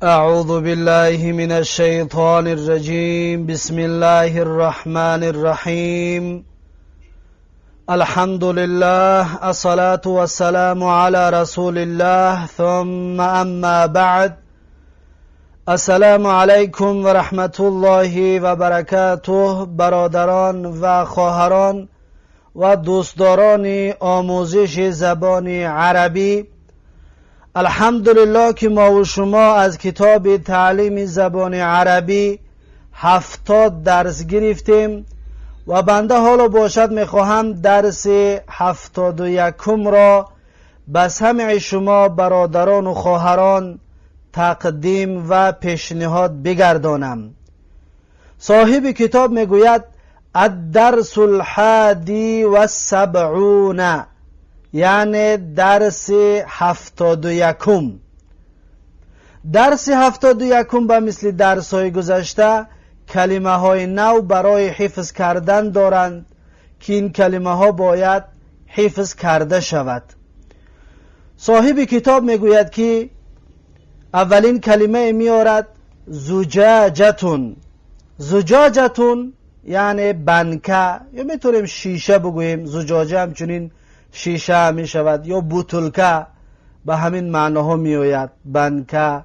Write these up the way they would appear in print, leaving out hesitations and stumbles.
أعوذ بالله من الشيطان الرجيم. بسم الله الرحمن الرحيم. الحمد لله، الصلاة والسلام على رسول الله، ثم أما بعد. السلام علیکم و رحمت الله و برکاته. برادران و خواهران و دوستداران آموزش زبان عربی، الحمدلله که ما و شما از کتاب تعلیم زبان عربی 70 درس گرفتیم و بنده حالا باشد میخواهم درس 71 را به سمع شما برادران و خواهران تقدیم و پیشنهاد بگردانم. صاحب کتاب میگوید: الدرس الحادی والسبعون، یعنی درس 71. درس 71 به مثل درس های گذشته کلمه های نو برای حفظ کردن دارند که این کلمه ها باید حفظ کرده شود. صاحب کتاب میگوید که اولین کلمه میارد: زجاجة. زجاجة یعنی بنکه یا میتونیم شیشه بگوییم. زجاجه همچنین شیشه می شود یا بوتلکه، به همین معناها می آید، بنکه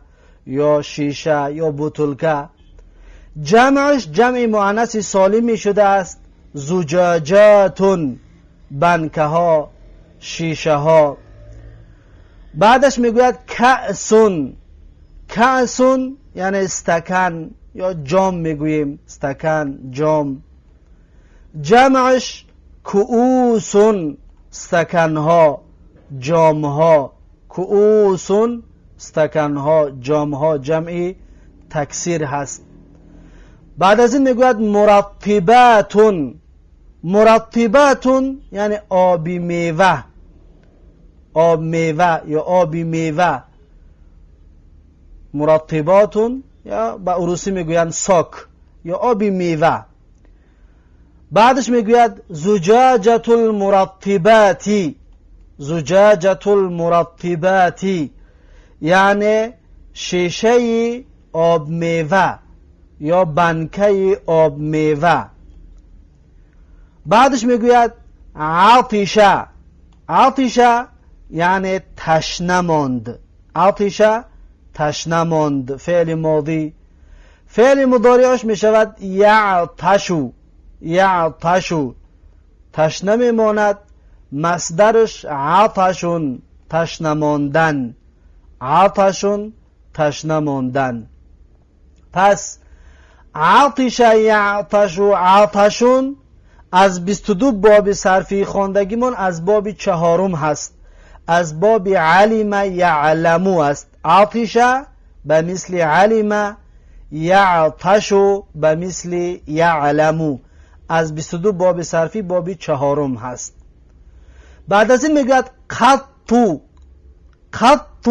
یا شیشه یا بوتلکه. جمعش جمع مؤنث سالمی شده است: زجاجات، بنکه ها، شیشه ها. بعدش میگوید: كأس. كأس یعنی استکان یا جام میگوییم، استکان، جام. جمعش كؤوس، استکانها، جامها. كؤوس، استکانها، جامها، جمعی تکسیر هست. بعد از این میگوید: مرطبات. مرطبات یعنی آبی میوه، آب میوه یا آبی میوه. مرطبات یا به اروسی میگویند сок یا آبی میوه. بعدش میگوید: زجاجة المرطبات. زجاجة المرطبات یعنی شیشه آب میوه یا بنکه آب میوه. بعدش میگوید: عطش. عطش یعنی تشنه ماند. عطش، تشنه ماند، فعل ماضی. فعل مضارعش می شود يعطش. يعطش، تشنه میماند. مصدرش عطش، تشنه ماندن. عطش، تشنه ماندن. پس عطش يعطش عطش از 22 باب صرفی خواندگیمون از باب چهارم هست، از باب علم يعلم است. عطش به مثل علم، يعطش به مثل يعلم، از 22 باب صرفی باب چهارم هست. بعد از این میگوید: قط. قط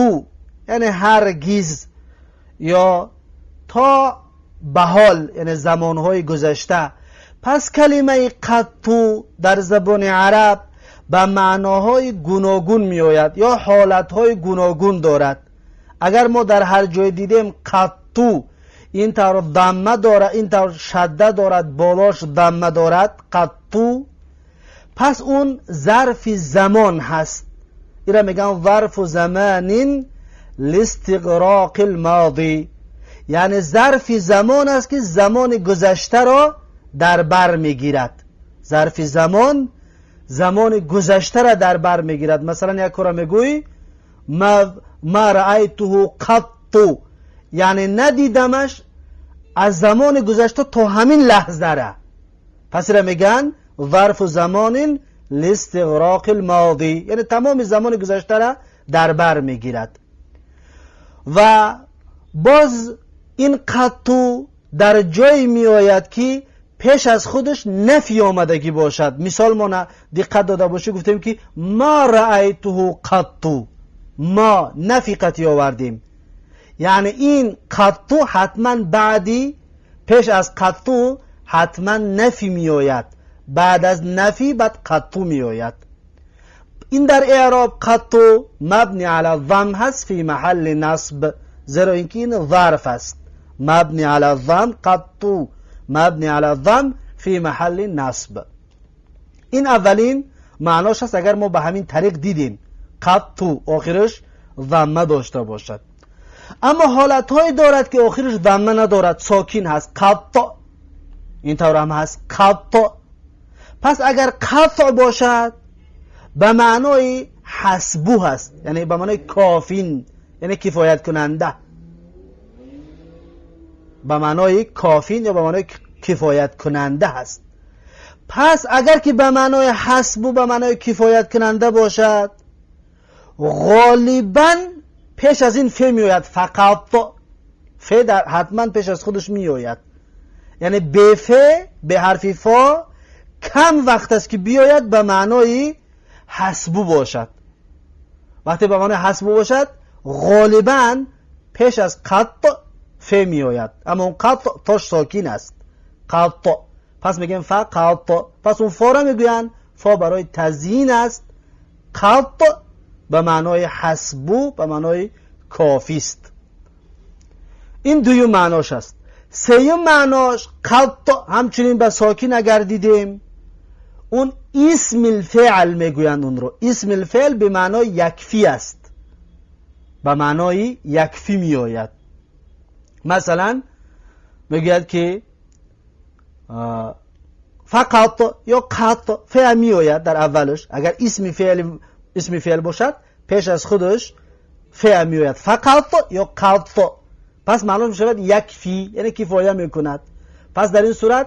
یعنی هرگز یا تا به حال، یعنی زمانهای گذشته. پس کلمه قط در زبان عرب به معناهای گوناگون می آید یا حالتهای گوناگون دارد. اگر ما در هر جای دیدیم قط این طور ضمه دارد، این طور شده دارد، بالاش ضمه دارد، قط، پس اون ظرف زمان هست. اینا میگن ظرف زمان لاستغراق الماضی، یعنی ظرف زمان است که زمان گذشته را در بر میگیرد. ظرف زمان، زمان گذشته را در بر میگیرد. مثلا یک را میگویی ما رأیته قط، یعنی ندیدمش از زمان گذشته تا همین لحظه را. پس را میگن ظرف زمان لاستغراق الماضی، یعنی تمام زمان گذشته را در بر میگیرد. و باز این قط در جای می آید که پیش از خودش نفی آمدگی باشد. مثال ما دقت داده باشی، گفتیم که ما رأیته قط، ما نفی قطی آوردیم، یعنی این قط حتما بعدی، پیش از قط حتما نفی می آید، بعد از نفی بعد قط می آید. این در اعراب قط مبنی علی الضم هست، فی محل نصب. زیرا اینکه این ظرف است، مبنی علی الضم، قطو مبنی علی الضم فی محل نصب. این اولین معناش است. اگر ما به همین طریق دیدیم قطو آخرش ضمه داشته باشد، اما حالتهایی دارد که آخرش ضمه ندارد، ساکین هست، قطع، این طور هم هست، قطع. پس اگر قطع باشد به معنای حسبو هست، یعنی به معنای کافین، یعنی کفایت کننده، به معنای کافین یا به معنای کفایت کننده هست. پس اگر که به معنای حسب و به معنای کفایت کننده باشد، غالبا پیش از این ف میآید، فقط ف در حتما پیش از خودش میآید، یعنی به ف، به حرف فا کم وقت است که بیاید به معنای حسبو باشد. وقتی به معنای حسبو باشد غالبا پیش از قطع ف میآید، اما اون قطع تاش ساکین است، قطع. پس میگیم فقط، پس اون فا را میگوین فا برای تزیین است، قطع به معنای حسبو، به معنای کافی است. این دویم معناش است. سیوم معناش قطع همچنین به ساکین اگر دیدیم، اون اسم الفعل میگویند اون رو. اسم الفعل به معنای یکفی است، به معنای یکفی میآید. مثلا میگوید که فقط یا قط، فعل میآید در اولش، اگر اسم فعل باشد پیش از خودش فعل میآید، فقط یا قط. پس معلوم میشود یکفی، یعنی کفایه میکند. پس در این صورت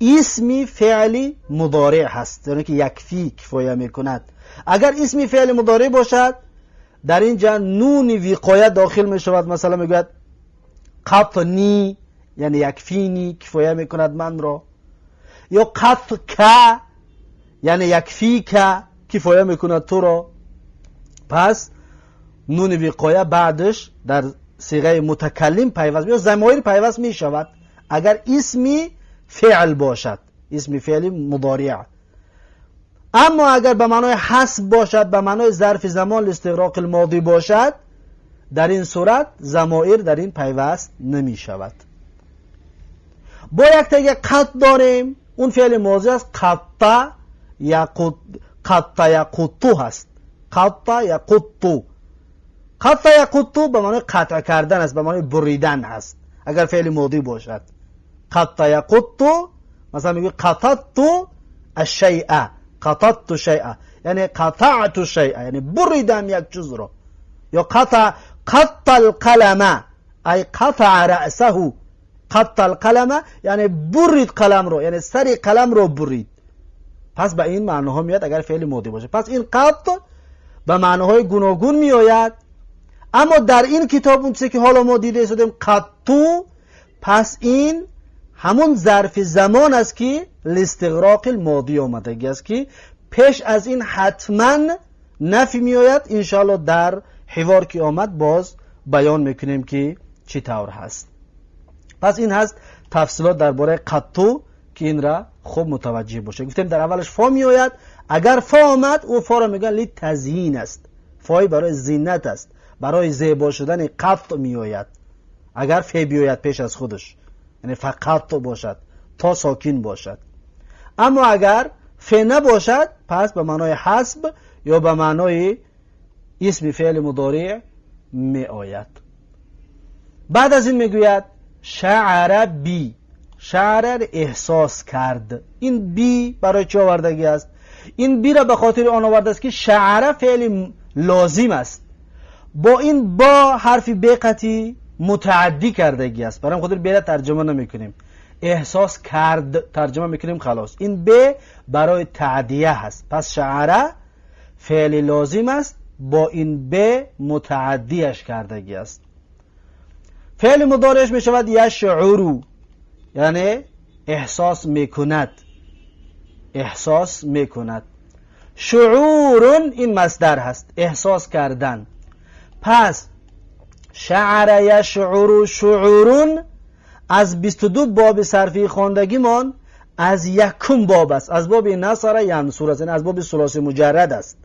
اسم فعل مضارع هست، یعنی که یکفی کفایه میکند. اگر اسم فعل مضارع باشد در اینجا نون وقایه داخل میشود. مثلا میگوید قطنی، یعنی یکفینی، کفایه میکند من را، یا قط که، یعنی یکفی که، کفایه میکند تو را. پس نون وقایه بعدش در صیغه متکلم پیوست یا ضمایر پیوست میشود اگر اسمی فعل باشد، اسم فعل مضارع. اما اگر به معنای حسب باشد، به معنای ظرف زمان لاستغراق الماضی باشد، در این صورت ضمایر در این پیوست نمی شود. با یک تگه قط داریم، اون فعل ماضی است، قطع یقط، قطع یقطو هست، قطع یقطو. قطع یقطو به معنای قطع کردن است، به معنای بریدن هست اگر فعل ماضی باشد. قطع یقطو مثلا میگه قطعت الشیء، قطعت شیء یعنی قطعت شیء، یعنی بریدم یک چیز رو. یا قطع، قطع القلم ای قطع رأسه، قطع القلم یعنی برید قلم رو، یعنی سر قلم رو برید. پس به این معناها میاد اگر فعل ماضی باشه. پس این قطع به معناهای گوناگون میآید. اما در این کتاب اون چیزی که حالا ما دیده ایستادیم قطو، پس این همون ظرف زمان است که لاستغراق الماضی آمدگی است که پیش از این حتما نفی میآید. انشاءالله در حوار که آمد باز بیان میکنیم که چی طور هست. پس این هست تفصیلات درباره قطو که این را خوب متوجه باشه. گفتیم در اولش فا میآید، اگر فا آمد او فا را میگن لی تزیین است، فای برای زینت است، برای زیبا شدن قط میآید. اگر فی بیاید پیش از خودش، یعنی فقط باشد تا ساکین باشد. اما اگر فی نباشد پس به معنای حسب یا به معنای اسم فعل مضارع می آید. بعد از این میگوید شعر بی، شعر احساس کرد. این بی برای چه آوردگی است؟ این بی را به خاطر آن آورده است که شعر فعل لازم است، با این با حرف ب قطعی متعدی کردگی است، برای خاطر ب را ترجمه نمیکنیم، احساس کرد ترجمه میکنیم خلاص. این ب برای تعدیه هست. پس شعر فعل لازم است، با این ب متعدیش کردگی است. فعل مضارعش می شود یشعرو، یعنی احساس میکند، احساس میکند. شعور این مصدر هست، احساس کردن. پس شعر یشعر شعورون از 22 باب صرفی خواندگیمان از یکم باب است، از باب نصر ینصر است، یعنی از باب ثلاثی مجرد است.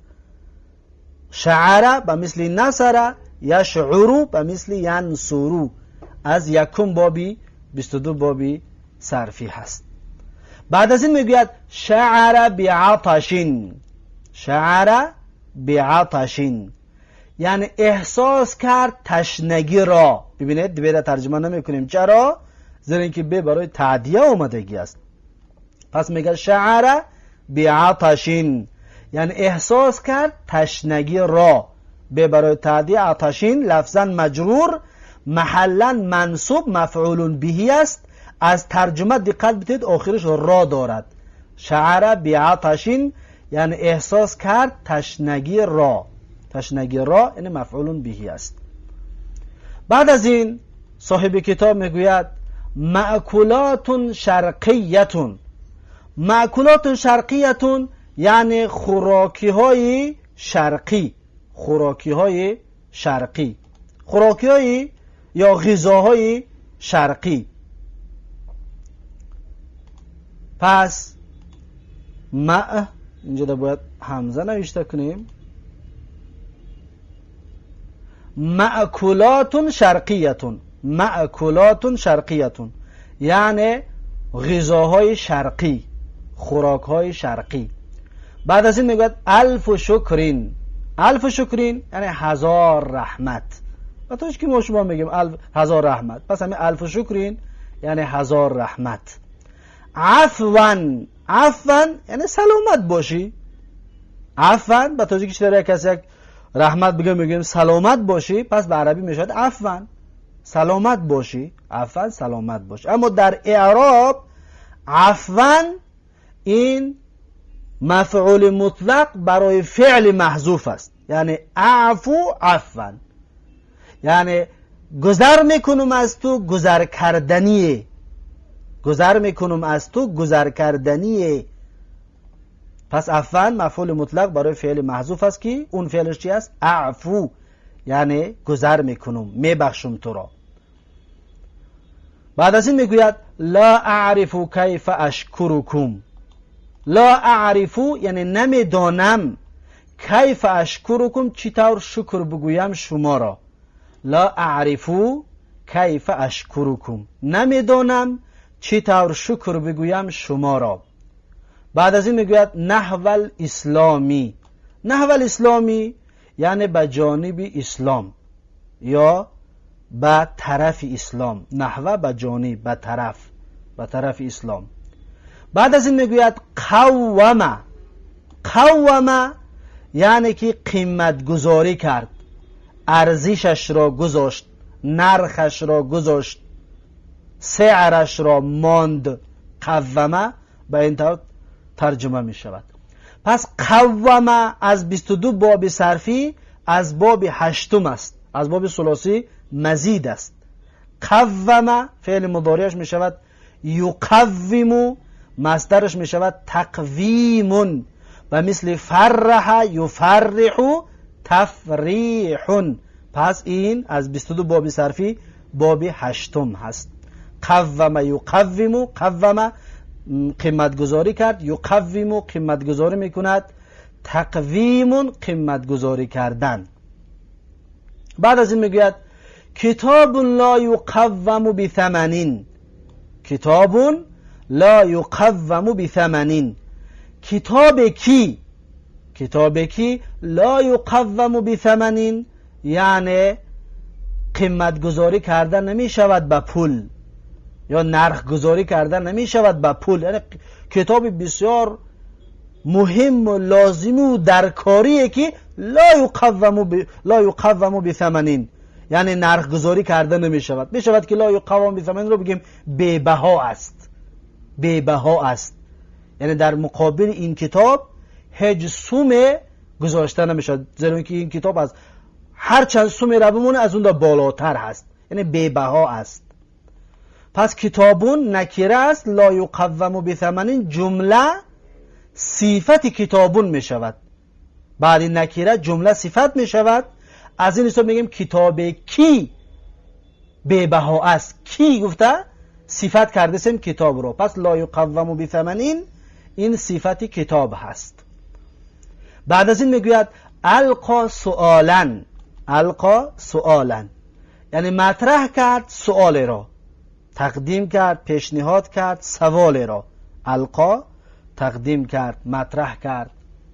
شعر به مثل نصر یشعر به مثل ینصر از یکم بابی 22 بابی صرفی هست. بعد از این میگوید شعر بعطش. شعر بعطش یعنی احساس کرد تشنگی را. ببینید دیگه ترجمه نمی کنیم، چرا؟ زیرا اینکه به برای تعدیه آمدگی است. پس میگه شعر بعطش یعنی احساس کرد تشنگی را. به برای تعدیه، عطش لفظا مجرور، محلا منصوب، مفعول بهی است. از ترجمه دقت بدید، آخرش را دارد. شعر بعطش یعنی احساس کرد تشنگی را. تشنگی را یعنی مفعول بهی است. بعد از این صاحب کتاب میگوید مأکولات شرقیة. مأکولات شرقیة یعنی خوراکی های شرقی. خوراکی های شرقی، خوراکی های یا غذاهای شرقی. پس مع اینجا باید همزه نوشته کنیم. مأکولات شرقیة. مأکولات شرقیة یعنی غذاهای شرقی، خوراکهای شرقی. بعد از این میگوید الف شکرین. الف شکرین یعنی هزار رحمت. و توش که ما شما میگیم الف هزار رحمت، پس همین الف شکرین یعنی هزار رحمت. عفوا. عفوا یعنی سلامت باشی. عفوا به تاجیکی چطور کسی یک رحمت بگه میگیم سلامت باشی، پس به عربی میشود عفوا سلامت باشی. عفوا سلامت باشی. اما در اعراب عفوا این مفعول مطلق برای فعل محذوف است، یعنی اعفو عفوا، یعنی گذر میکنم از تو گذر کردنیه. گذر میکنم از تو گذر کردنیه. پس عفوا مفعول مطلق برای فعل محذوف است که اون فعلش چی است؟ اعفو، یعنی گذر میکنم، میبخشم تو را. بعد از این میگوید لا اعرف کیف اشکرکم. لا اعرف یعنی نمیدانم، کیف اشکرکم چطور شکر بگویم شما را. لا اعرف کیف اشکرکم، نمیدانم چطور شکر بگویم شما را. بعد از این میگوید نحو الاسلامی. نحو الاسلامی یعنی به جانب اسلام یا به طرف اسلام. نحوه به جانب، به طرف، به طرف اسلام. بعد از این میگوید قومه. قومه یعنی که قیمت گذاری کرد، ارزشش را گذاشت، نرخش را گذاشت، سعرش را ماند. قومه به این طور ترجمه می شود. پس قومه از 22 باب صرفی از باب هشتم است، از باب ثلاثی مزید است. قومه فعل مضارعش می شود یقوم، مصدرش می شود تقویم و مثل فرح یفرح تفریح. پس این از 22 باب صرفی باب هشتم هست. قوم یقوم، قوم قیمت گذاری کرد، یقوم قیمت گذاری میکند، تقویم قیمت گذاری کردن. بعد از این میگوید کتاب لا یقوم بثمن. کتاب لا یقوم بثمن، کتاب کی؟ کتاب کی لا یقوم بثمن یعنی قیمت گذاری کردن نمی شود به پول یا نرخ گذاری کردن نمی شود به پول. یعنی کتاب بسیار مهم و لازم و درکاریه که لا یقوم بثمن یعنی نرخ گذاری کرده نمی شود. می شود که لا یقوم بثمن رو بگیم بی‌بها است، بی‌بها است، یعنی در مقابل این کتاب هیچ سوم گذاشته نمی شود، زیرا که این کتاب از هر چند سوم را بمونه از اون دا بالاتر هست، یعنی بی‌بها است. پس کتابون نکره است، لا یقوم بثمن جمله صفت کتابون می شود. بعد این نکره جمله صفت می شود. از این حساب میگیم کتاب کی بی‌بها است، کی گفته صفت کرده کتاب رو. پس لا یقوم بثمن این صفت کتاب هست. بعد از این میگوید القا سؤالا. القا سؤالا یعنی مطرح کرد سؤال را، تقدیم کرد، پیشنهاد کرد سوال را. القا تقدیم کرد، مطرح کرد،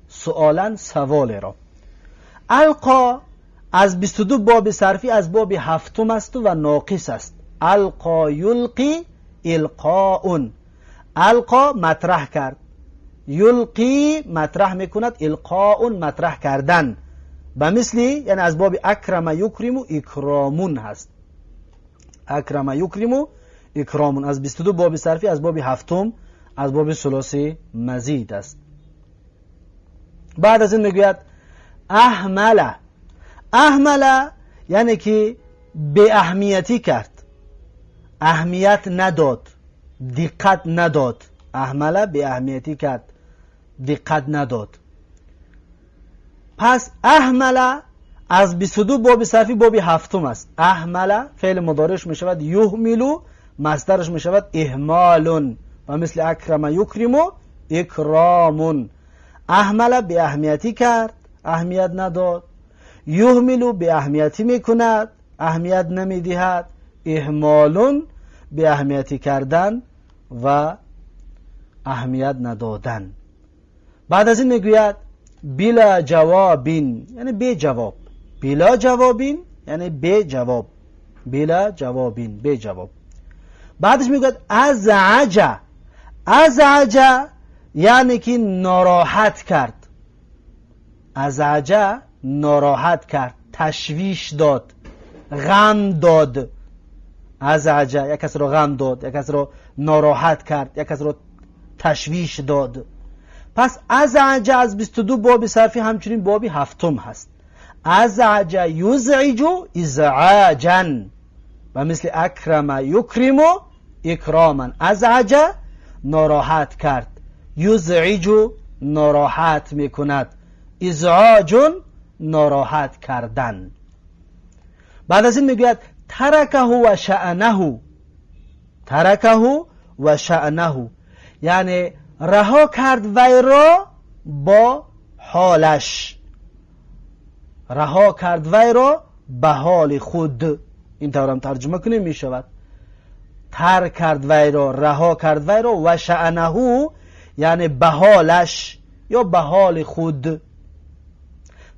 سؤالا سوال را. القا از 22 باب صرفی از باب هفتم است و ناقص است. القا یلقی القاء. القا مطرح کرد، یلقی مطرح میکند، القاء مطرح کردن. به مثل یعنی از باب اکرم یکرم اکرامون هست. اکرم یکرم اکرامون از 22 باب صرفی از باب هفتم از باب ثلاثی مزید است. بعد از این میگوید اهمل. اهمل یعنی که بی اهمیتی کرد، اهمیت نداد، دقت نداد. اهمل بی اهمیتی کرد، دقت نداد. پس اهمل از 22 باب صرفی باب هفتم است. اهمل فعل مضارعش می شود یهمل، مصدرش می شود اهمال و مثل اکرم یکرم اکرام. اهمل بی اهمیتی کرد، اهمیت نداد. یهمل بی اهمیتی میکند، اهمیت نمیدهد. اهمال بی اهمیتی کردن و اهمیت ندادن. بعد از این میگوید بلا جوابین یعنی بی جواب. بلا جوابین یعنی بی جواب. بلا جوابین بی جواب. بعدش میگوید ازعج. ازعج یعنی که ناراحت کرد. ازعج ناراحت کرد، تشویش داد، غم داد. ازعج یک کس را غم داد، یک کس را ناراحت کرد، یک کس را تشویش داد. پس ازعج از 22 باب صرفی همچنین باب هفتم هست. ازعج یزعج ازعاجا و مثل اکرم یکرم اکراما. ازعج ناراحت کرد، یزعج ناراحت میکند، ازعاج ناراحت کردن. بعد از این میگوید ترکه و شأنه. ترکه و شأنه یعنی رها کرد وی را با حالش، رها کرد وی را به حال خود. این طورم ترجمه کنیم می شود ترک کرد وی را، رها کرد وی را، و شأنه یعنی به حالش یا به حال خود.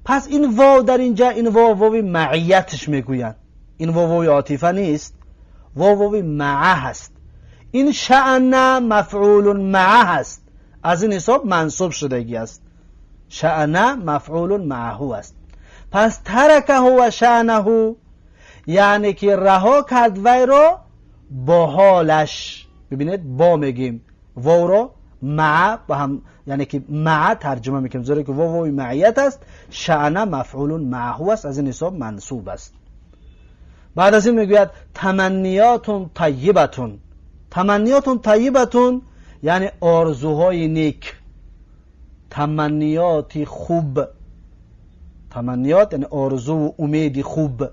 پس این واو در اینجا، این واو واو معیتش میگویند، این واو واو عاطفه نیست، واو واو معه هست. این شأن مفعول معه هست، از این حساب منصوب شدگی است. شأن مفعول معه است. پس ترکه و شأنه یعنی که رها کرد وی را با حالش. ببینید با میگیم واو را مع با هم، یعنی که مع ترجمه میکنیم، زیرا که واو واو معیت است، شأن مفعول معه است، از این حساب منصوب است. بعد از این میگوید تمنیات طیبتون. تمنیات طیبتون یعنی آرزوهای نیک، تمنیات خوب. تمنیات یعنی آرزو و امید خوب.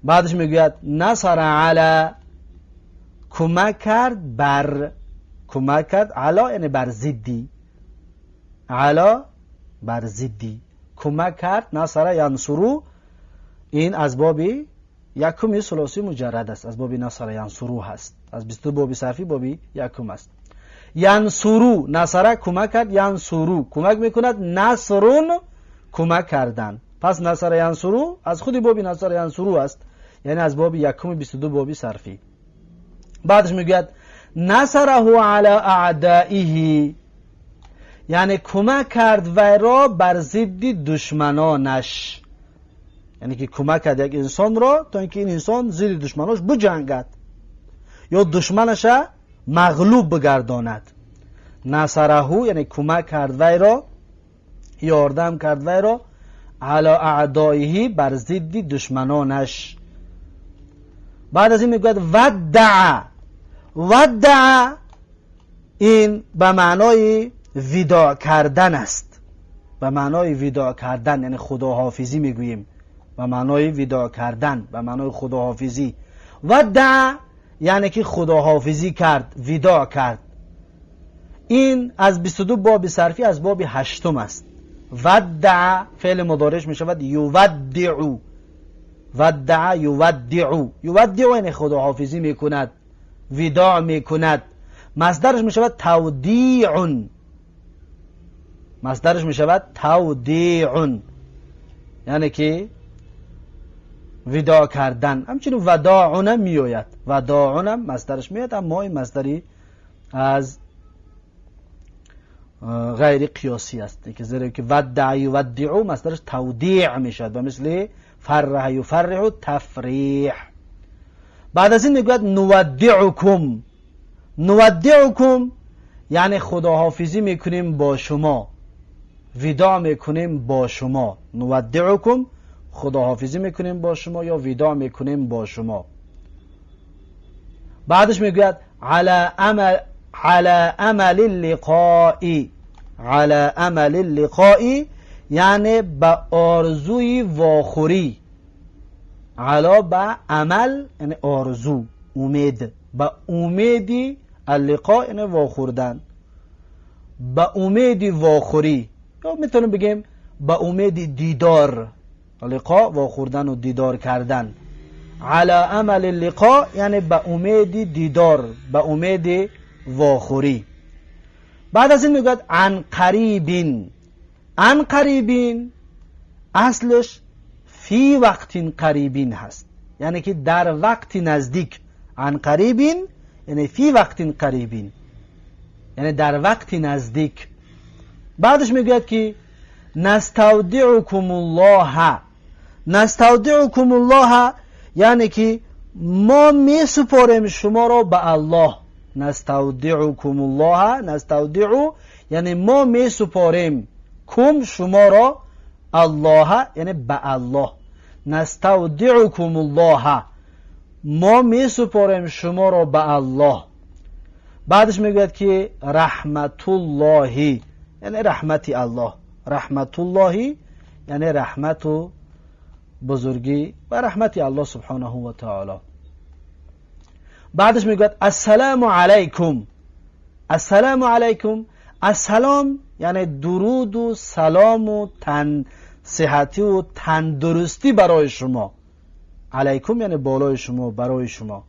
بعدش میگوید نصر علی، کمک کرد بر، کمک کرد علی یعنی بر ضدی، علی بر ضدی کمک کرد. نصر ینصرو این از باب یکم ثلاثی مجرد است، از باب نصر ینصرو هست، از 22 باب صرفی باب یکم است. ینصرو نصر کمک کرد، ینصرو کمک میکند، نصرون کمک کردن. پس نصر ینصرو از خود باب نصر ینصرو است، یعنی از باب یکم 22 باب صرفی. بعدش میگوید نصره علی اعدائه یعنی کمک کرد وی را بر ضد دشمنانش، یعنی که کمک کرد یک انسان را تا اینکه این انسان ضد دشمنانش بجنگد یا دشمنش مغلوب بگرداند. نصره یعنی کمک کرد وی را، یاردم کرد وی را، علی اعدائه بر ضد دشمنانش. بعد از این میگوید ودع. ودع این به معنای وداع کردن است، به معنای وداع کردن یعنی خداحافظی میگوییم، به معنای وداع کردن، به معنای خداحافظی. ودع یعنی که خداحافظی کرد، وداع کرد. این از 22 باب صرفی از باب هشتم است. ودع فعل مضارعش میشود یودع. ودع یودع، یودع یعنی خداحافظی میکند، وداع میکند. مصدرش میشود تودیع. مصدرش میشود تودیع، یعنی که وداع کردن. همچنین وداعون میآید، وداعون مصدرش میآید، اما این مصدری از غیر قیاسی است که زیرا که ودع یودع مصدرش تودیع میشود و مثل فرح یفرح تفریح. بعد از این میگوید نودعکم. نودعکم یعنی خداحافظی میکنیم با شما، وداع میکنیم با شما. نودعکم خداحافظی میکنیم با شما یا وداع میکنیم با شما. بعدش میگوید علی امل، علی امل اللقاء. علی امل اللقاء یعنی به آرزوی واخوری. علی به امل یعنی آرزو، امید، به امیدی اللقاء یعنی واخوردن، به امیدی واخوری، یا میتونیم بگیم به امید دیدار. لقاء واخوردن و دیدار کردن. علی امل اللقاء یعنی به امید دیدار، به امید واخوری. بعد از این میگوید عن قریبین. عن قریبین اصلش فی وقت قریبین هست، یعنی که در وقت نزدیک. عن قریبین یعنی فی وقت قریبین، یعنی در وقت نزدیک. بعدش میگوید که نستودعکم الله. نستودعکم الله یعنی که ما می سپاریم شما را به الله. نستودعکم الله، نستودع یعنی ما می سپاریم، کم شما را، الله یعنی به الله. نستودعکم الله ما می سپاریم شما را به الله. بعدش میگوید که رحمت الله یعنی رحمت الله. رحمت الله یعنی رحمت و بزرگی و رحمت الله سبحانه و تعالی. بعدش میگوید السلام علیکم. السلام علیکم، السلام یعنی درود و سلام و تن صحتی و تندرستی برای شما. علیکم یعنی بالای شما، برای شما.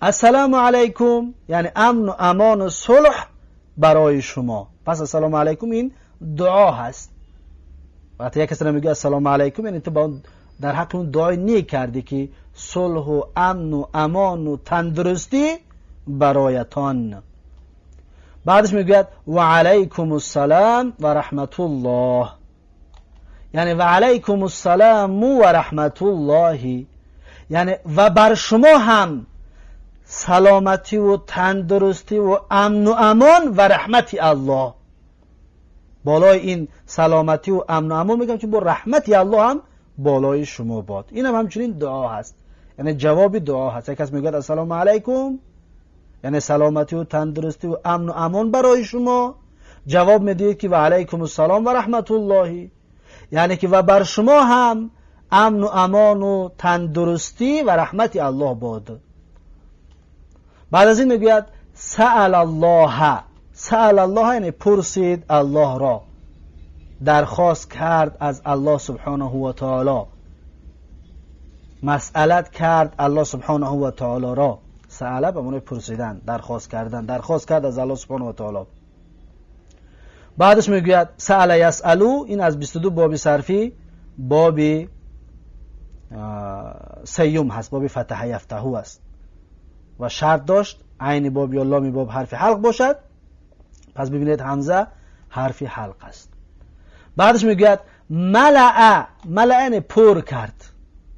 السلام علیکم یعنی امن و امان و صلح برای شما. پس السلام علیکم این دعا هست. وقتی یک کسی را میگه السلام علیکم یعنی تو با در حق اون دعای نیک کردی که صلح و امن و امان و تندرستی برایتان. بعدش میگوید و علیکم السلام و رحمت الله، یعنی و علیکم السلام و رحمت الله، یعنی و بر شما هم سلامتی و تندرستی و امن و امان و رحمت الله. بالای این سلامتی و امن و امان میگم چون با رحمت الله هم بالای شما باد. این هم همچنین دعا هست، یعنی جواب دعا هست. یک کس میگه السلام علیکم یعنی سلامتی و تندرستی و امن و امان برای شما، جواب میدید که و علیکم السلام و رحمت الله، یعنی که و بر شما هم امن و امان و تندرستی و رحمت الله باد. بعد از این میگوید سأل الله. سأل الله یعنی پرسید الله را، درخواست کرد از الله سبحانه و تعالی، مسئلت کرد الله سبحانه و تعالی را. سأل به معنی پرسیدن، درخواست کردن، درخواست کرد از الله سبحانه و تعالی. بعدش میگوید سأل یسألو، این از 22 باب صرفی باب سیوم هست، باب فتح یفتحو است و شرط داشت عین باب یا لام باب حرف حلق باشد. پس ببینید همزه حرف حلق است. بعدش میگوید ملأ. ملأ یعنی پر کرد.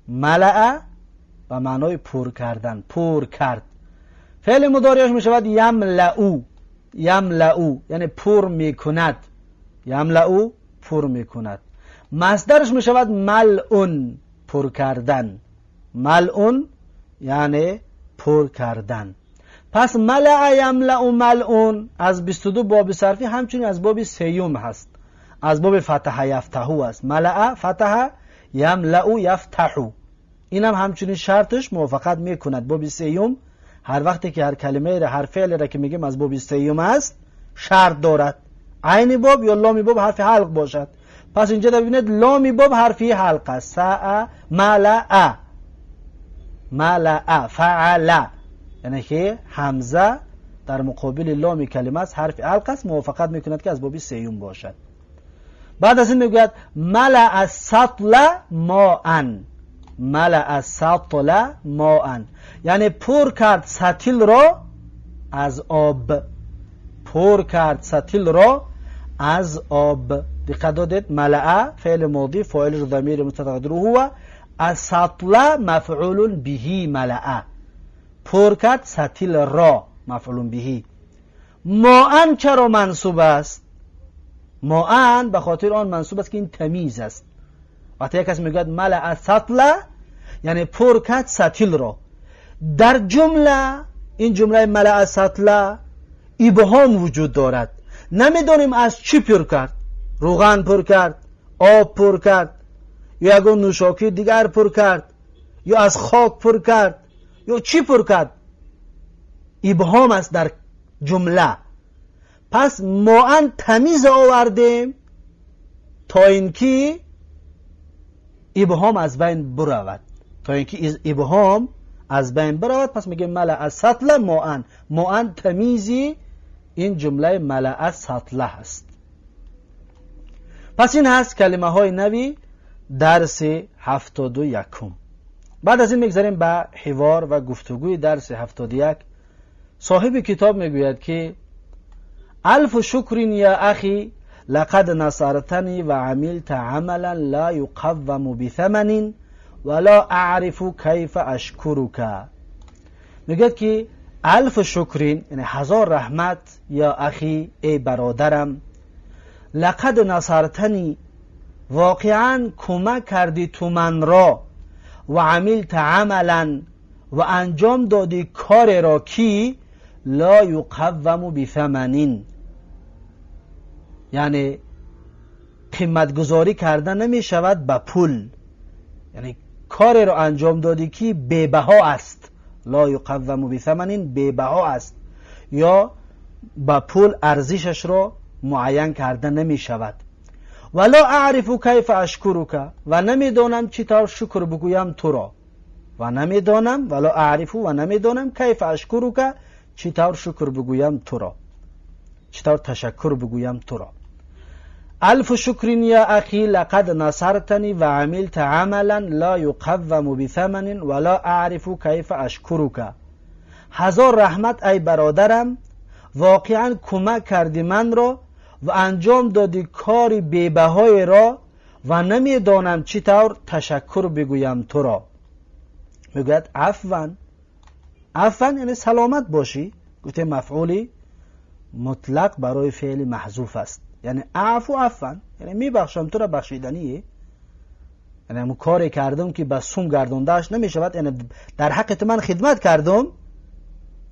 ملأ به معنای پر کردن، پر کرد. فعل مضارعش میشود یملأ. یملأ یعنی پر میکند. یملأ پر میکند. مصدرش میشود ملء، پر کردن. ملء یعنی پر کردن. پس ملأ یملأ ملء از 22 باب صرفی همچنین از باب سیوم هست، از باب فتح یفتحو است. ملأ فتح یملأ یفتحو، اینم همچنین شرطش موافقت میکند. باب سیوم هر وقتی که هر کلمه را، هر فعل را که میگیم از باب سیوم است، شرط دارد عین باب یا لام باب حرف حلق باشد. پس اینجا ببینید لامی باب حرفی حلقه است. سا ملأ، ملأ فعل، یعنی که همزه در مقابل لام کلمه است، حرف حلقه است، موافقت میکند که از باب سیوم باشد. بعد از این میگوید ملأ السطل ماء، ملأ السطل ماء، یعنی پر کرد سطل را از آب، پر کرد سطل را از آب. دقت دادید؟ ملأ فعل ماضی، فاعل ضمیر مستتر هو، السطل مفعول به ملأ، پر کرد سطل را مفعول به. ماء چرا منصوب است؟ ماء به خاطر آن منصوب است که این تمیز است. وقتی یک کس میگوید ملأ السطل یعنی پر کرد سطل را، در جمله این جمله ملأ السطل ابهام وجود دارد، نمیدانیم از چی پر کرد، روغن پر کرد، آب پر کرد، یا یگان نوشاکی دیگر پر کرد، یا از خاک پر کرد، یا چی پر کرد، ابهام است در جمله. پس ماء تمیز آوردیم تا اینکه ابهام از بین برود، تا اینکه ابهام از بین برود. پس میگیم ملأ السطل ماء، ماء تمیزی این جمله ملأ السطل هست. پس این هست کلمه های نوی درس 71. بعد از این میگذریم به حوار و گفتگوی درس 71. صاحب کتاب میگوید که الف شکر یا اخی لقد نصرتنی و عملت عملا لا یقوم بثمن ولا اعرف کیف اشکرک. میگوید که الف شکرین یعنی هزار رحمت یا اخی ای برادرم، لقد نصرتنی واقعا کمک کردی تو من را، و عملت عملا و انجام دادی کار را که لا یقوم بثمن، یعنی قیمت گذاری کرده نمی شود به پول، یعنی کار را انجام دادی که بی‌بها است، لا یقوم بثمن بی‌بها است، یا به پول ارزشش را معین کرده نمی شود. ولا اعرف کیف اشکرک و نمیدانم چطور شکر بگویم تو را، و نمیدانم، ولا اعرف و نمیدانم کیف اشکرک چطور شکر بگویم تو را، چطور تشکر بگویم تو را. الف شکر یا اخی لقد نصرتنی و عملت عملا لا یقوم بثمن ولا اعرف کیف اشکرک. هزار رحمت ای برادرم، واقعا کمک کردی من را و انجام دادی کاری بی‌بهای را و نمیدانم چطور تشکر بگویم تو را. میگوید عفوا، عفوا یعنی سلامت باشی، گفته مفعولی مطلق برای فعل محذوف است، یعنی اعفو عفوا یعنی میبخشم تو را، بخشیدنیه، یعنی همون کاری کردم که به سوم گردوندهش نمیشود، یعنی در حق تو من خدمت کردم،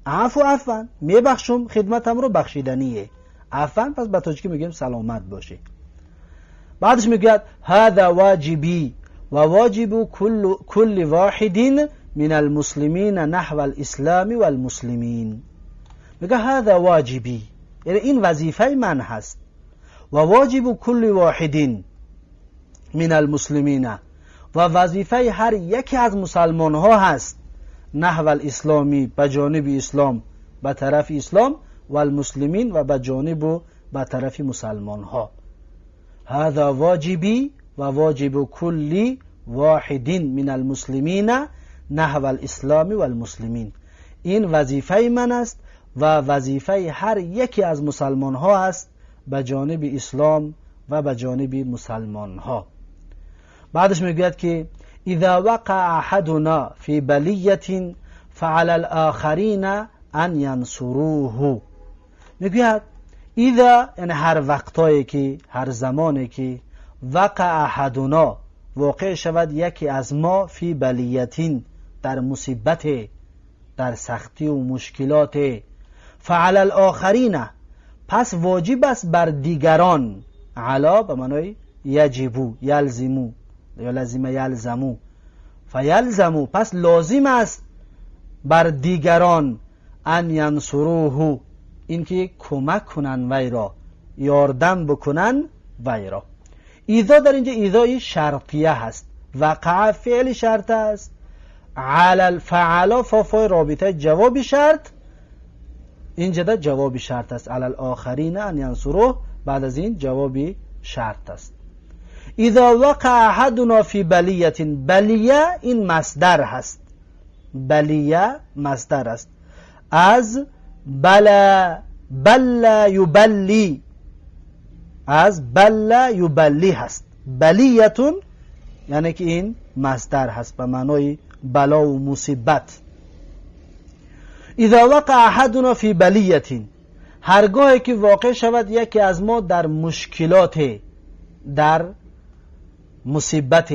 اعفو عفوا میبخشم خدمتم رو، بخشیدنیه، عفوا. پس به تاجیکی میگیم سلامت باشی. بعدش میگوید هذا واجبی و واجب کل واحد من المسلمین نحو الاسلام والمسلمین. میگه هذا واجبی یعنی این وظیفه من هست، و واجب کل واحد من المسلمین و وظیفه هر یکی از مسلمان ها هست، نحو الاسلامی به جانب اسلام، به طرف اسلام، و المسلمین و به جانب و به طرف مسلمان ها. هذا واجبی و واجب کل واحد من المسلمین نحو الاسلام والمسلمین. این وظیفه من است و وظیفه هر یکی از مسلمان ها است به جانب اسلام و به جانب مسلمان ها. بعدش میگوید که اذا وقع احدنا فی بلیة فعلى الاخرین ان ینصروه. میگوید اذا یعنی هر وقتایی که، هر زمانی که وقع احدنا واقع شود یکی از ما، فی بلیة در مصیبت، در سختی و مشکلات، فعلى الاخرین پس واجب است بر دیگران، علا به معنای یجبو یلزمو یا لزم یلزمو، فیلزمو پس لازم است بر دیگران، ان ینصروه اینکه کمک کنن وی را، یاردم بکنن وی را. اذا در اینجا اذای شرطیه هست. وقع فعل شرط است، علی الفعل فا رابطه جواب شرط، اینجا در جواب شرط است. علی الاخرین ان ینصروه، بعد از این جواب شرط است. اذا وقع احدنا فی بلیه، بلیه این مصدر هست، بلیه مصدر است از بلا، بلا یبلی، از بلا یبلی هست. بلیتون یعنی که این مصدر هست به معنای بلا و مصیبت. اذا وقع احدنا فی بلیه، هرگاهی که واقع شود یکی از ما در مشکلات، در مصیبت،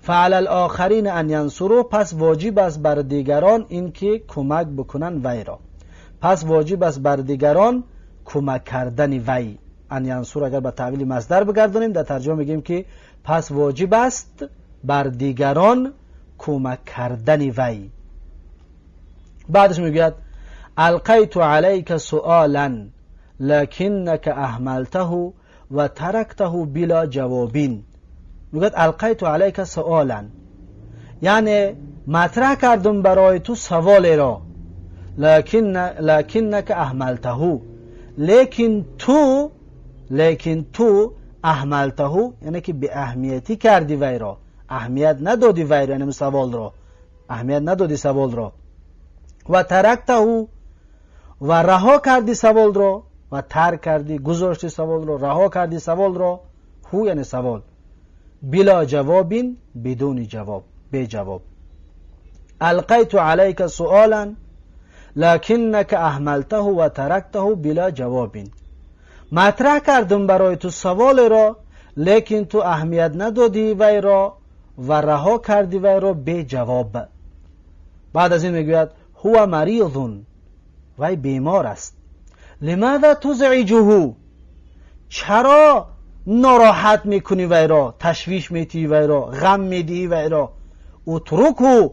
فعلی الاخرین ان ینصروا، پس واجب است بر دیگران اینکه کمک بکنن وی را. پس واجب است بر دیگران کمک کردن وی. ان ینصر اگر به تاویل مصدر بگردانیم در ترجمه میگیم که پس واجب است بر دیگران کمک کردن وی. بعدش میگوید القیت علیک سؤالا لکنک اهملته و ترکته بلا جوابین. میگوید القیت علیک سؤالا، یعنی مطرح کردم برای تو سوال را، لکنک اهملته، لیکن تو اهملته یعنی که به اهمیتی کردی وی را، اهمیت ندادی وی را، یعنی سوال را اهمیت ندادی سوال را، و ترکته و رها کردی سوال را، و ترک کردی، گذاشتی سوال را، رها کردی سوال را، هو یعنی سوال، بلا جوابین بدون جواب، بی جواب. القیت علیک سؤالا لکنک اهملته و ترکته بلا جوابین. مطرح کردم برای تو سوال را، لیکن تو اهمیت ندادی وی را و رها کردی وی را بی جواب. بعد از این میگوید هو مریض، وی بیمار است. لماذا تزعجه، چرا ناراحت میکنی وی را، تشویش میدی وی را، غم میدی وی را. اترکه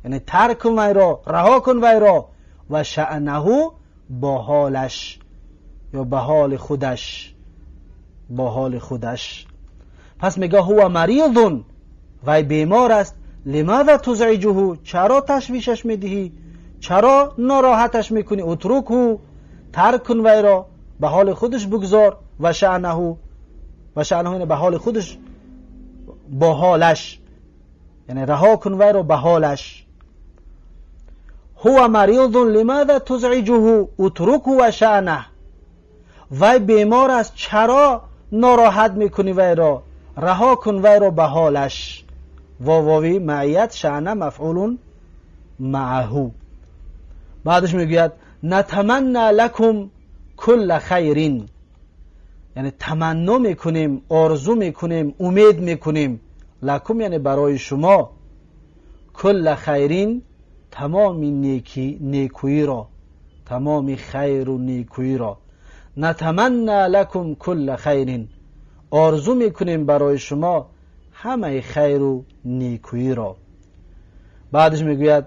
یعنی ترک کن وی را، رها کن وی را، و شأنه با حالش یا به حال خودش، با حال خودش. پس میگه هو مریض، وی بیمار است. لماذا تزعجه، چرا تشویشش میدهی، چرا ناراحتش میکنی. اترکه ترک کن وی را، به حال خودش بگذار، و شأنه، و شأنه یعنی به حال خودش، با حالش، یعنی رها کن وی را به حالش. هو مریض لماذا تزعجه اترکه و شأنه، وی بیمار است چرا ناراحت میکنی وی را، رها کن وی را به حالش. واوی معیت، شأنه مفعول معه. بعدش میگوید نتمنى لکم کل خیرین، یعنی تمنا میکنیم، آرزو میکنیم، امید میکنیم، لکم یعنی برای شما، کل خیرین تمام نیکی، نیکویی را، تمام خیر و نیکویی را. نتمنى لکم کل خیرین، آرزو میکنیم برای شما همه خیر و نیکویی را. بعدش میگوید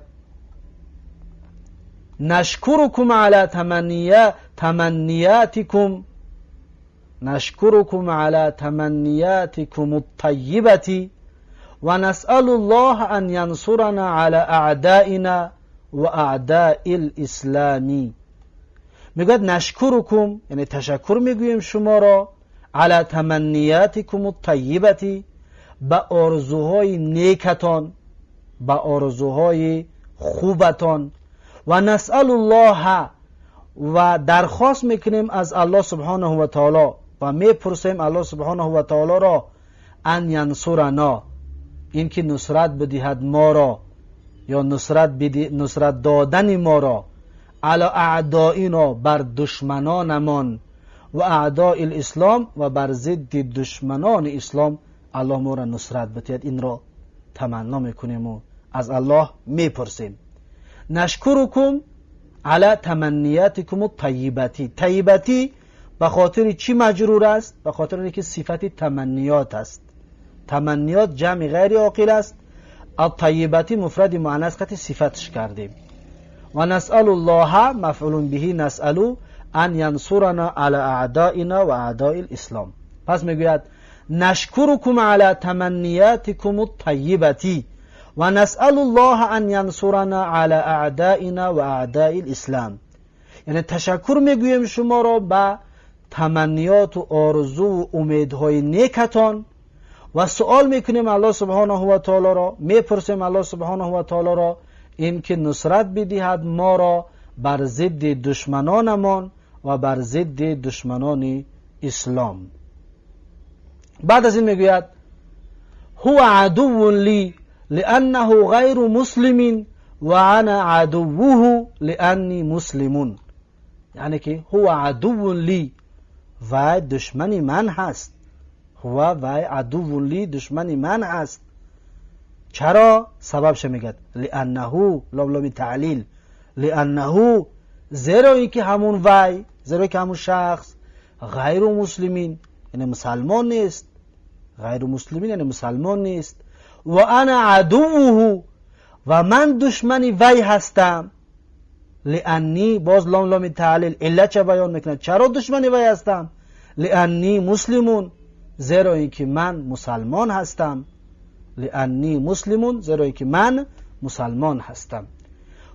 نشکرکم علی تمنیاتکم، نشکرکم علی تمنیاتکم الطیبة و نسأل الله ان ینصرنا علی اعدائنا و اعداء الاسلام. میگوید نشکرکم یعنی تشکر میگوییم شما را، علی تمنیاتکم الطیبة به آرزوهای نیکتان، به آرزوهای خوبتان، و نسأل الله و درخواست میکنیم از الله سبحانه و تعالی و میپرسیم الله سبحانه و تعالی را، ان ینصرنا اینکه نصرت بدهد ما را، یا نصرت دادن ما را، علی اعدائنا بر دشمنانمان، و اعداء الاسلام و بر ضد دشمنان اسلام الله ما را نصرت بدهد. این را تمنا میکنیم و از الله میپرسیم. نشکرکم علی تمنیاتکم الطیبتی. طیبتی به خاطر چی مجرور است؟ به خاطر اینکه صفت تمنیات است. تمنیات جمع غیر عاقل است. الطیبتی مفرد مؤنث قطع صفتش کردیم. و نسأل الله مفعول به نسأل ان ینصرنا علی اعدائنا و اعداء الاسلام. پس میگوید نشكركم على تمنياتكم الطيبة ونسأل الله أن ينصرنا على أعدائنا وأعداء الإسلام. یعنی تشکر میگوییم شما را به تمنیات و آرزو و امیدهای نیکتان و سوال میکنیم الله سبحانه و تعالی را، میپرسیم الله سبحانه و تعالی را اینکه نصرت بدهد ما را بر ضد دشمنانمان و بر ضد دشمنان اسلام. بعد از این میگوید هو عدو لی لأنه غیر مسلم و انا عدوه لأنی مسلم. یعنی که هو عدو لی، وی دشمن من هست. هو وی عدو لی دشمن من هست. چرا؟ سببش میگه لأنه، لام لام تعلیل، لأنه زیرا اینکه همون وی، زیرا که همون شخص غیر مسلمین یعنی مسلمان نیست، غیر مسلمین یعنی مسلمان نیست، و انا عدوه و من دشمن وی هستم. لأنی، باز لام لام تعلیل، علت چه بیان میکنه؟ چرا دشمن وی هستم؟ لأنی مسلمون، زیرا اینکه من مسلمان هستم. لأنی مسلمون، زیرا اینکه من مسلمان هستم.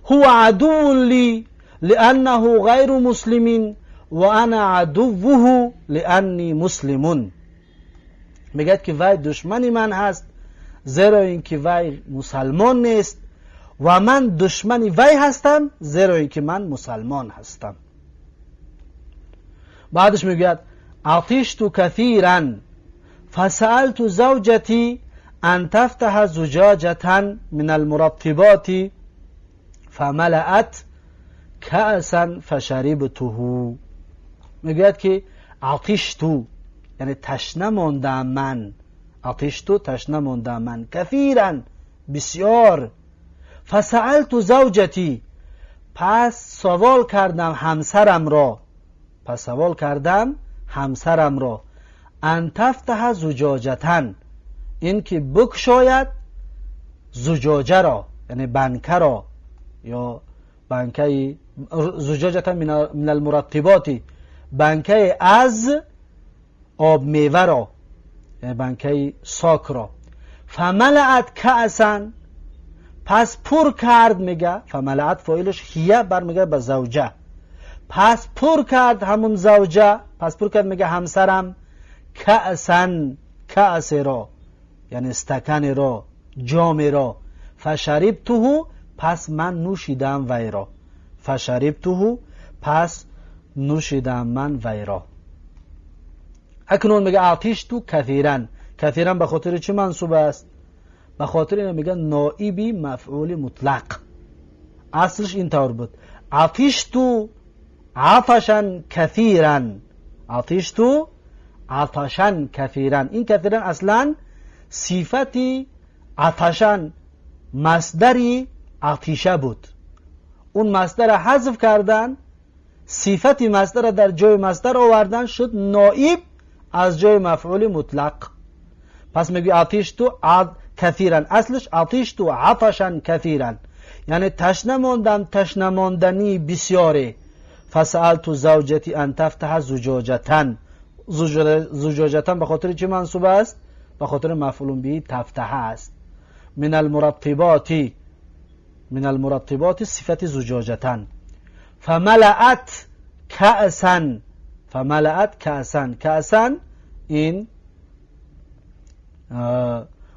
هو عدو لی لأنه غیر مسلم و انا عدوه لأنی مسلمون. میگه که وی دشمن من هست زیرا اینکه وی مسلمان نیست و من دشمن وی هستم زیرا اینکه من مسلمان هستم. بعدش میگوید عطشت كثيرا فسألت زوجتي أن تفتح زجاجة من المرطبات فملأت كأسا فشربته. میگوید که عطشت یعنی تشنه ماندم من، عطشت تشنه ماندم من، کثیرا بسیار، فسألت زوجتی پس سوال کردم همسرم را، پس سوال کردم همسرم را، ان تفتح زجاجة اینکه بکشاید زجاجه را یعنی بنکه را یا بنکه زجاجة من المرطبات، بنکه از آب میوه را یعنی بنکه ساک را، فملأت کأسا پس پر کرد، میگه فملأت فاعلش هیه برمیگه به زوجه، پس پر کرد همون زوجه، پس پر کرد میگه همسرم، کأسا کأس را یعنی استکان را، جام را، فشربته پس من نوشیدم وی را، فشربته پس نوشیدم من وی را. اکنون میگه عطشت کثیرا، کثیرا به خاطر چی منصوب است؟ به خاطر اینو میگن نائبی مفعول مطلق. اصلش اینطور بود عطشت عطشا کثیرا، عطشت عطشا کثیرا. این کثیرا اصلا صفتی عطشا مصدری عطیشه بود، اون مصدر حذف کردن، صفتی مصدر در جای مصدر آوردن، شد نائب از جای مفعول مطلق. پس میگی عطشت کثیرا، اصلش عطشت عطشا کثیرا یعنی تشنه ماندم، تشنه ماندنی بسیاره. فسألت زوجتی ان تفتح زجاجة، زجاجة به خاطر چی منصوب است؟ به خاطر مفعول به تفتح است. من المرطبات، من المرطبات صفت زجاجة. فملأت كأسا، فملأت كأسا، كأسا این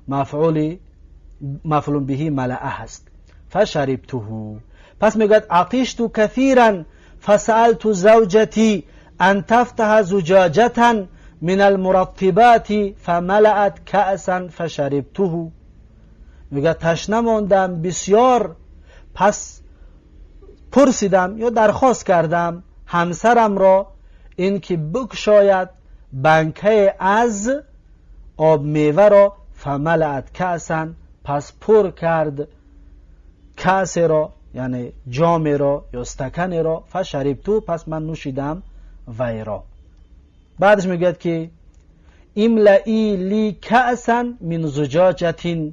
مفعول به ملأ هست. فشربته. پس میگوید عطشت كثيرا فسألت زوجتي أن تفتح زجاجة من المرطبات فملأت كأسا فشربته. میگه تشنه ماندم بسیار، پس پرسیدم یا درخواست کردم همسرم را اینکه بکشاید بنکه از آب میوه را، فملأت كأسا پس پر کرد کأس را یعنی جام را یا استکان را، فشربت پس من نوشیدم وی را. بعدش میگوید که املئی لی کأسا من زجاجة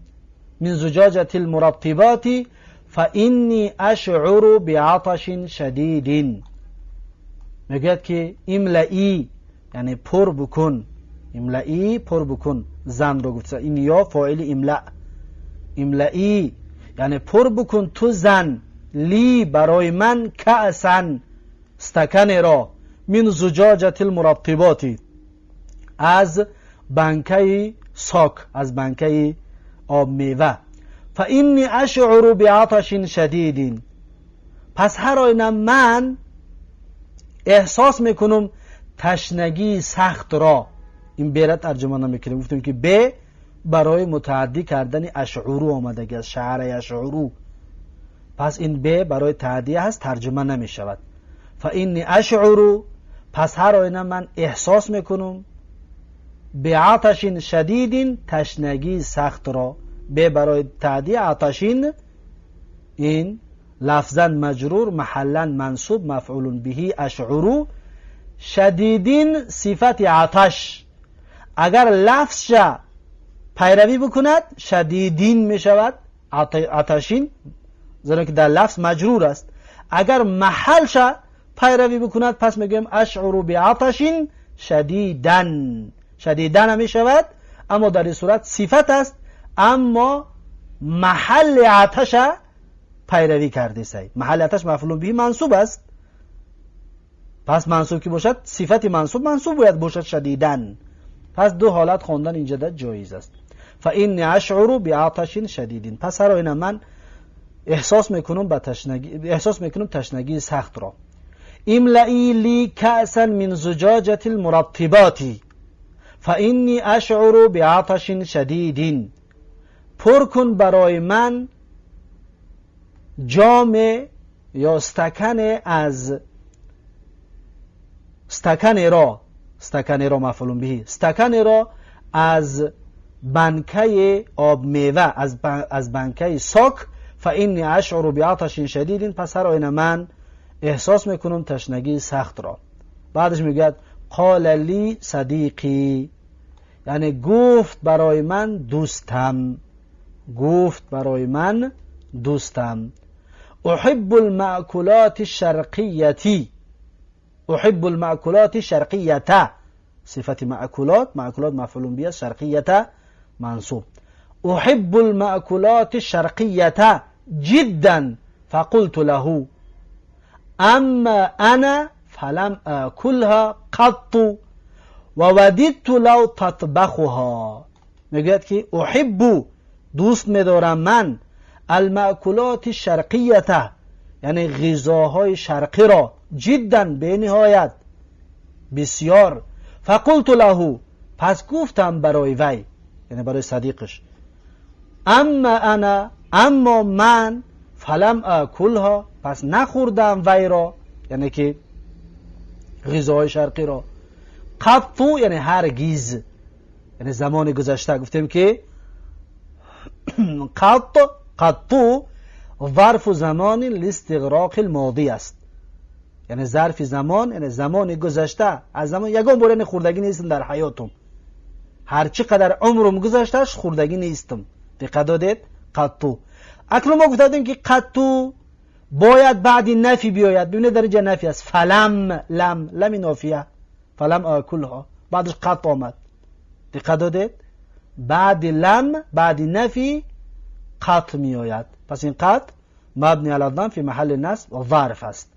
من زجاجة المرطبات فإني أشعر بعطش شدید. میگوید که املئی یعنی پر بکن، املئی پر بکن زن رو گفت. این یا فاعل املأ، املئی یعنی پر بکن تو زن، لی برای من، کأسا استکن را، من زجاجة المرطبات از بنکه ساک، از بنکه آب میوه. فانی اشعر بعطش شدید، پس هر آینه من احساس میکنم تشنگی سخت را. این به را ترجمه نمیکنیم، گفتیم که به برای متعدی کردن اشعرو آمده از شعر اشعرو، پس این به برای تعدی هست، ترجمه نمیشود. فانی اشعر، پس هر آینه من احساس میکنم بعطش شدید تشنگی سخت را. به برای تعدی عطشین، این لفظا مجرور، محلا منصوب، مفعول به اشعرو، شدیدین صفت عطش. اگر لفظ پیروی بکند شدیدین میشود عطشین، زیرا که در لفظ مجرور است. اگر محل پیروی بکند پس میگویم اشعر بعطش شدیدن، شدیدن هم میشود، اما در این صورت صفت است، اما محل عطش پیروی کرده سی. محل عطش مفعول به منصوب است، پس منصوب که باشد صفت منصوب، منصوب باید باشد شدیدن. پس دو حالت خواندن اینجا در جایز است. فانی اشعر بعطش شدید، پس هر آینه من احساس میکنم به تشنگی، احساس میکنم تشنگی سخت را. املئی لی کأسا من زجاجة المرطبات فانی اشعر بعطش شدید، پر کن برای من جام یا استکن از استکن را، استکن را مفعول به، استکن را از بنکه آب میوه، از بنکه ساک. فانی اشعر بعطش شدید، پس هر آینه من احساس میکنم تشنگی سخت را. بعدش میگوید قال لی صدیقی، یعنی گفت برای من دوستم، گفت برای من دوستم، احب المأکولات الشرقیتی، احب المأکولات الشرقیته، صفت مأکولات، مأکولات مفعول به، شرقیته منصوب. احب المأکولات الشرقیته جدا فقلت له اما انا فلم آکلها قط و وددت لو تطبخها. میگوید که احب دوست میدارم من المأکولات الشرقیته، یعنی غذاهای شرقی را، جدا به نهایت بسیار. فقلت له، پس گفتم برای وی، یعنی برای صدیقش، اما انا، اما من، فلم آکلها، پس نخوردم وی را، یعنی که غذاهای شرقی را، قط یعنی هرگز، یعنی زمان گذشته. گفتیم که قط، قط ظرف زمان لاستغراق الماضی است، یعنی ظرف زمان، یعنی زمان گذشته. از زمان یگان بار خوردگی نیستم در حیاتم، هر چی قدر عمرم گذشتهش خوردگی نیستم. دقت دادید؟ قط. اکنون ما گفتیم که قط باید بعد نفی بیاید. ببینید در اینجا نفی است، فلم، لم، لم نافیه، فلم آکلها، بعدش قط آمد. دقت دادید؟ بعد لم، بعد نفی قط می آید. پس این قط مبنی علی الضم فی محل نصب و ظرف است.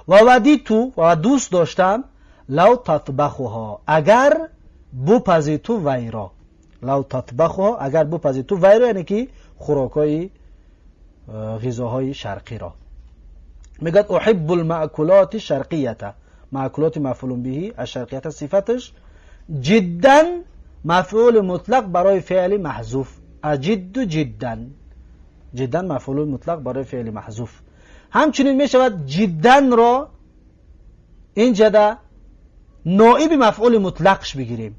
و وددت و دوست داشتم، لو تطبخها اگر بپزی تو ویرا، لو تطبخها اگر بپزی تو ویرا، یعنی که خوراکای غذاهای شرقی را. میگه احب المأکولات الشرقیه، مأکولات مفعول به، الشرقیه صفتش، جدا مفعول مطلق برای فعل محذوف، اجد جدا، جدا مفعول مطلق برای فعل محذوف. همچنین می شود جدا را اینجا نائب مفعول مطلقش بگیریم.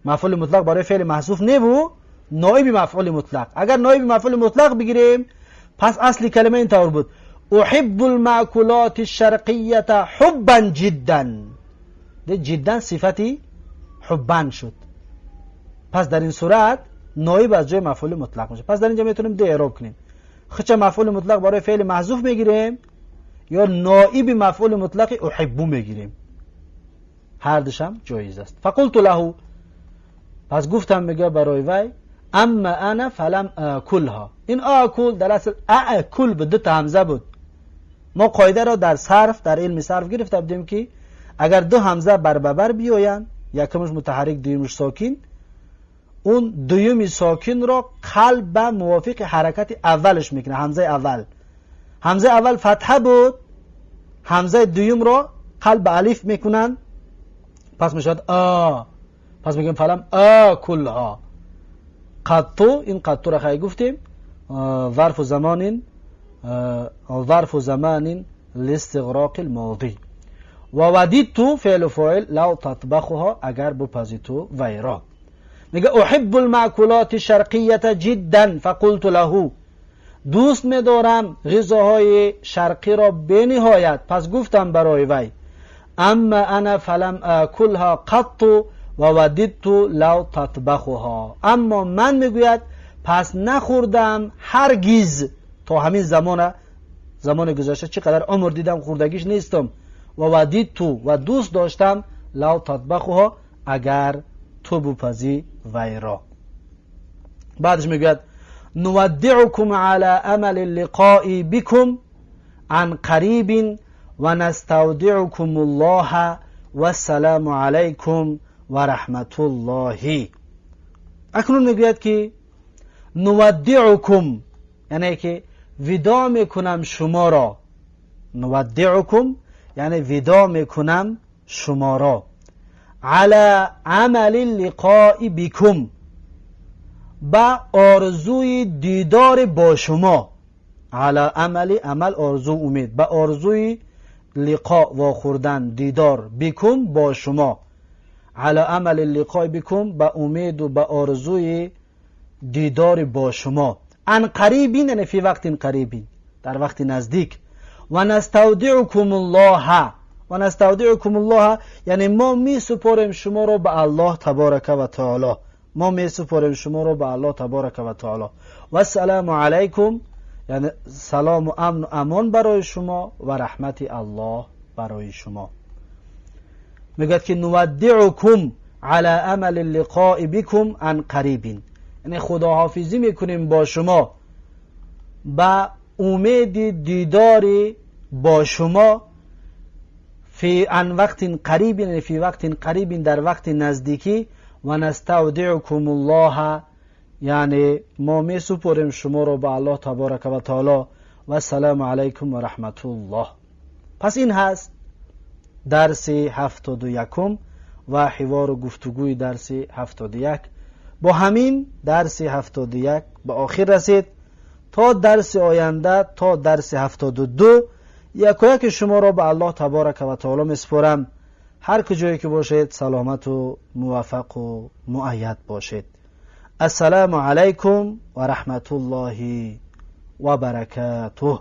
مفعول مطلق برای فعل محذوف نه و نائب مفعول مطلق. اگر نائب مفعول مطلق بگیریم پس اصل کلمه این طور بود: احب المأکولات الشرقیه حبا جدا. ده جدا صفتی حبا شد. پس در این صورت نائب از جای مفعول مطلق میشه. پس در اینجا میتونیم دو اعراب کنیم: خچه مفعول مطلق برای فعل محذوف میگیریم یا نائب مفعول مطلق احب میگیریم، هر دوشم جایز است. فقلت له. پس گفتم میگه برای وی اما انا فلم آکلها. این آکل در اصل اکل به دو تا همزه بود. ما قاعده را در صرف، در علم صرف گرفته بودیم که اگر دو همزه بر بر بیایند، یکمش متحرک دویمش ساکن، اون دویمی ساکن را قلب به موافق حرکت اولش میکنه. همزه اول، همزه اول فتحه بود، همزه دویم را قلب الف میکنن، پس میشد آ. پس میگیم فلم آکلها. قطو، این قطو را خیلی گفتیم ظرف زمان، ظرف زمان لاستغراق الماضی. و ودیدت فعل فاعل لو تطبخها اگر بپزی تو ویرا. میگه احب المأکولات الشرقیة جدا فقلت له، دوست میدارم غذاهای شرقی را بنهایت، پس گفتم برای وی اما انا فلم آکلها قط و وددت لو تطبخها. اما من میگوید پس نخوردم هرگز تا همین زمان گذشته چقدر عمر دیدم خوردگیش نیستم، و وددت و دوست داشتم لو تطبخها اگر تو بپزی وی را. بعدش میگوید نودعكم على امل اللقاء بكم عن قریب و نستودعكم الله والسلام علیکم و رحمت الله. اکنون میگوید که نودعكم یعنی که وداع میکنم شما را، نودعكم یعنی وداع میکنم شما را، على امل اللقاء بكم به آرزوی دیدار با شما، علی امل، امل آرزو امید، به آرزوی لقاء واخوردن دیدار، بكم با شما، علی امل اللقاء بكم به امید و به آرزوی دیدار با شما، عن قریب یعنی فی وقت قریب در وقت نزدیک، و نستودعکم الله، و نستودعکم الله یعنی ما می سپاریم شما رو به الله تبارک و تعالی، ما می سپاریم شما رو به الله تبارک و تعالی، و السلام علیکم یعنی سلام و امن و امان برای شما و رحمت الله برای شما. میگوید که نودعکم علی امل اللقاء بكم عن قریب یعنی خداحافظی میکنیم با شما به امید دیدار با شما، فی عن وقت قریب یعنی فی وقت قریب در وقت نزدیکی، و نستودعکم الله یعنی ما می سپریم شما رو به الله تبارک و تعالی، و السلام علیکم و رحمت الله. پس این هست درس 71 و حوار و گفتگوی درس 71. با همین درس 71 به آخر رسید. تا درس آینده، تا درس 72، یکایک شما را به الله تبارک و تعالی میسپارم. هر کجایی که باشید سلامت و موفق و مؤید باشید. السلام علیکم و رحمت الله و برکاته.